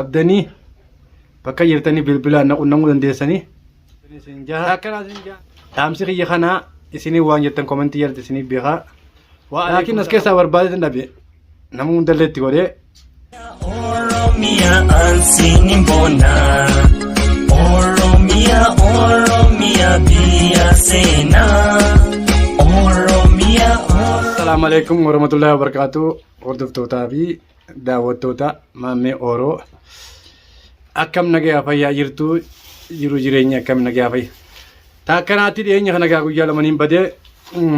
qabdanii bakka jirtanii bilbilaan na qunnamuu dandeessanii. Isin jaha dhaamsi kiyya kanaa isinii waan jettan komentii jalatti isinii beekaa. Laakiin as keessaa barbaadeetan dhabe nama hundallee itti godhee. Oromia ansiin boona. Oromia Oromia biyya seenaa. Oromia. Assalaamu alaikum warahmatullahi wabarakatuh hordoftootaa fi daawwattoota Maammee Ooroo akkam nagayaa fayyaa jirtu jiru jireenya akkam nagayaa fayya. Taakkanaatti dhiyeenya kana gaa guyyaa lamaniin badee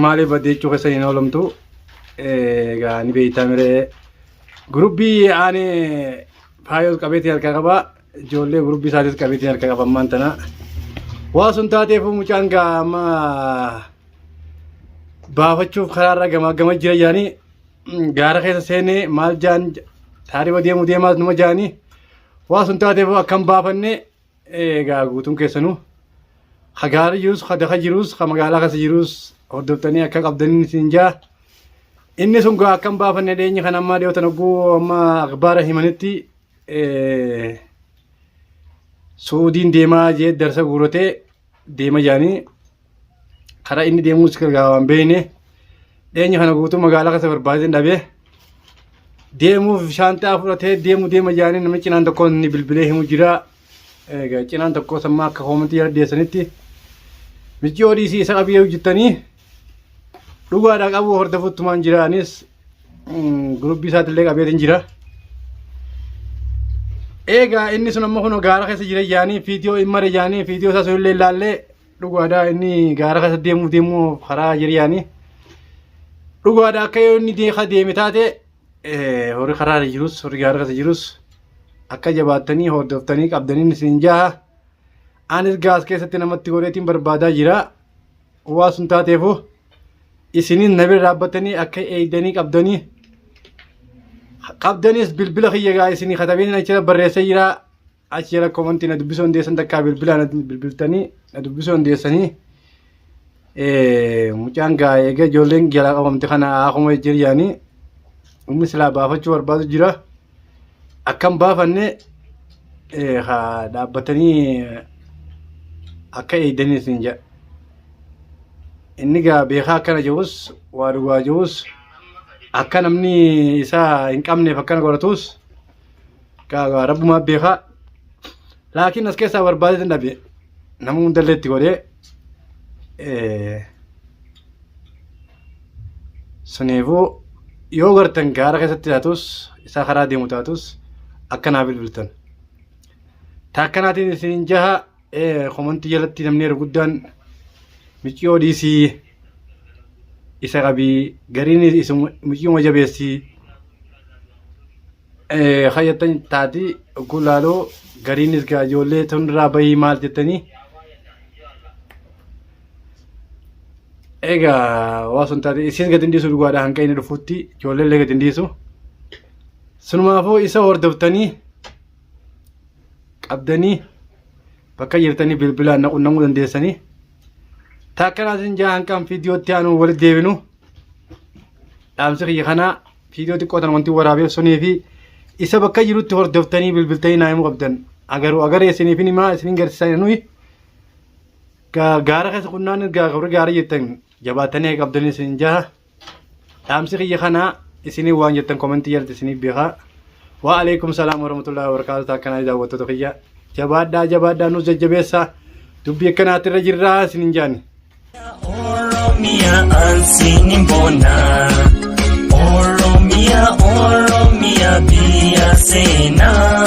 maaliif badee jechuu keessa hin oolamtu egaa ni beektaa miree gurubbii aanee faayos qabeetiin harkaa qabaa ijoollee gurubbii isaatis qabeetiin harkaa qaba ammaan tana waa sun taateefuu mucaan gaa amma baafachuuf karaarra gamaa gama jira jedhanii gaara keessa seenee maal jaan taariba deemu deemaas numa jaanii waa sun taateef akkam baafanne egaa guutuun keessanuu ka gaara jirus ka daka jirus ka magaalaa keessa jirus hordoftanii akka qabdanii isin jaa inni sun gaa akkam baafanne dheenyi kan ammaa dhiyootan hogguu amma akbaara himanitti suudiin deemaa jee darsa guuratee deema jaanii karaa inni deemuus gargaa waan beekne dhiyeenya kana guutuu magaalaa keessa barbaadeen dhabee deemuuf shaanxaa fudhatee deemu deema jaanii namni cinaan tokko inni bilbilee himu jira. Egaa cinaan tokko sammaa akka koomantii jala dhiyeessanitti micciyoo dhiisii isa qabee hojjettanii dhugaadhaa qabu hordofuttumaan jira anis gurubbii isaatillee qabeetiin jira. Egaa inni sun amma kun gaara keessa jira jaanii fiidiyoo hin mare jaanii fiidiyoo isaa sunillee ilaallee dhugaadhaa inni gaara keessa deemuu deemuu karaa jira jaanii dhugaadhaa akka yoo inni deeka deeme taate horii karaa irra jirus horii gaara keessa jirus akka jabaattanii hordoftanii qabdanii isin jaha anis gaas keessatti namatti godheetiin barbaadaa jira waa sun taateefu isinin na bira dhaabbatanii akka eeydanii qabdanii qabdanis bilbila kiyya gaa isinii katabeen achirra barreessee jira achi jala komantii na dubbisuu dandeessan takkaa bilbila na bilbiltanii na dubbisuu dandeessanii mucaan gaa eega ijoolleen jalaa qabamte kana akkuma jira yaanii inni silaa baafachuu barbaadu jira akkam baafanne haa dhaabbatanii akka eeydanii isin jedha. Inni gaa beekaa akkana jedhus waa dhugaa jedhus akka namni isaa hin qabneef akkana godhatus gaa rabbumaa beekaa. Laakiin as keessaa barbaadee dhabe nama hundallee itti godhee saniifuu yoo gartan gaara keessatti taatus isaa karaa deemu taatus akka naa bilbiltan. Ta akkanaatiin isin jaha komantii jalatti namni yeroo guddaan miciyoo dhiisii isa qabii gariin miciyuma jabeessii kayyattan taati gulaaloo gariinis gaa ijoollee tunirraa bahii maal jettanii egaa waa sun taate isiin gadi hin dhiisu dhugaadha hanqa inni dhufutti ijoollee illee gadi hin dhiisu sunumaafuu isa hordoftanii qabdanii bakka jirtanii bilbilaan na qunnamuu dandeessanii taakkanaa isin jaa hanqaan viidiyootti aanu walitti deebinu dhaamsi kiyya kanaa viidiyoo xiqqoo tan wanti waraabeef sunii fi isa bakka jirutti hordoftanii bilbiltanii naa himuu qabdan agaruu agaree isiniif hin himaa isinin garsiisaa nuyi gaara keessa qunnaan gaara gaara jettan jabaatanii qabdanii isin jaha Dhaamsi kiyya kana isinii waan jettan komentii jalatti isiniif beekaa. Wa alaikum salaam warahmatullahi wabarakatuh akkanaa daawwattoota kiyya. Jabaadhaa jabaadhaa nus jajjabeessaa dubbii akkanaatti irra jirraa isinin jaani. Oromia ansiin boona. Oromia Oromia biyya seenaa.